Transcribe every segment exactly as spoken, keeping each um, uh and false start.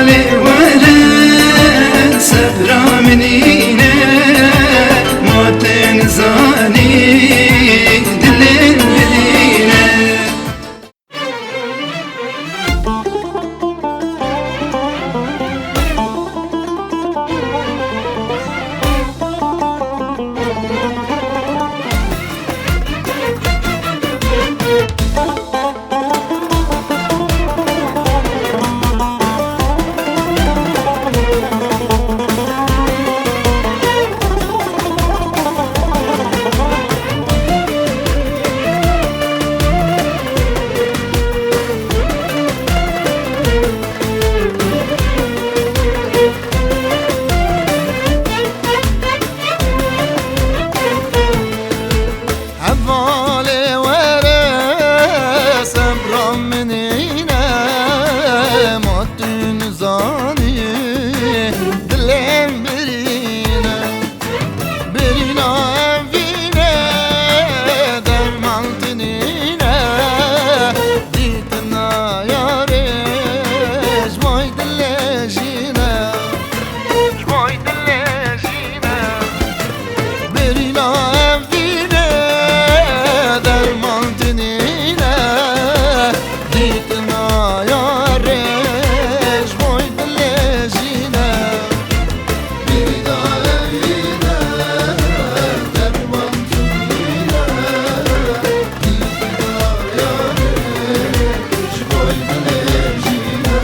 Lê were sebra min îne, ma te nizanî dilê min îne. Hevalê were sebra min îne, ma tu nizanî dilê min birîne. Birîna evîne derman tu nîne, dîtina yarê ji bo dilê jîne. Ji bo dilê jîne. Birîna evîne derman tu nîne, dîtina yarê ji bo dilê jîne. Birîna evîne derman tu nîne, dîtina yarê ji bo dilê jîne.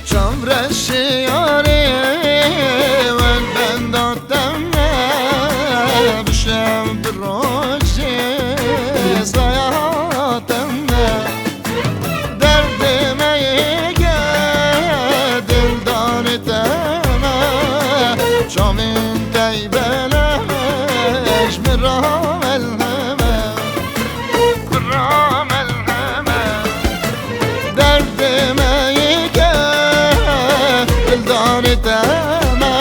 Çavreşê yarê wer benda te me, bi şev bi rojê saya te me. Derdê me yeke dildarê te me, çavên te yê belek ji min re melhem e. Derdê me yeke dildarê te me,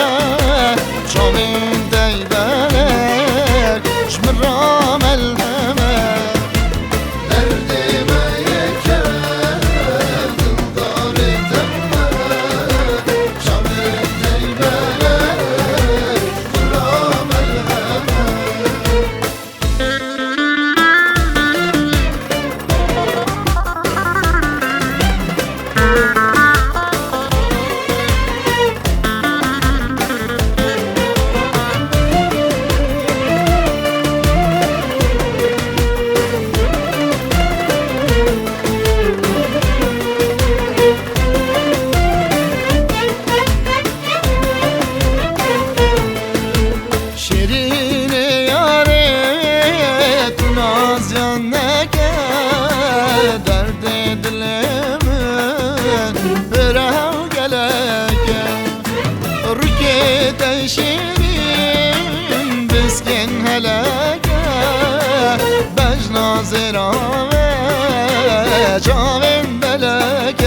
çavên te yê belek ji min re melhem e. Derdê me yeke dildarê te me, çavên te yê belek ji min re melhem e. Şêrînê yarê, tu naziyan neke, derdê dilê min pir ew gelek e. Rûkê te şêrîn, biskên helek e, bejna zêra ve çavên belek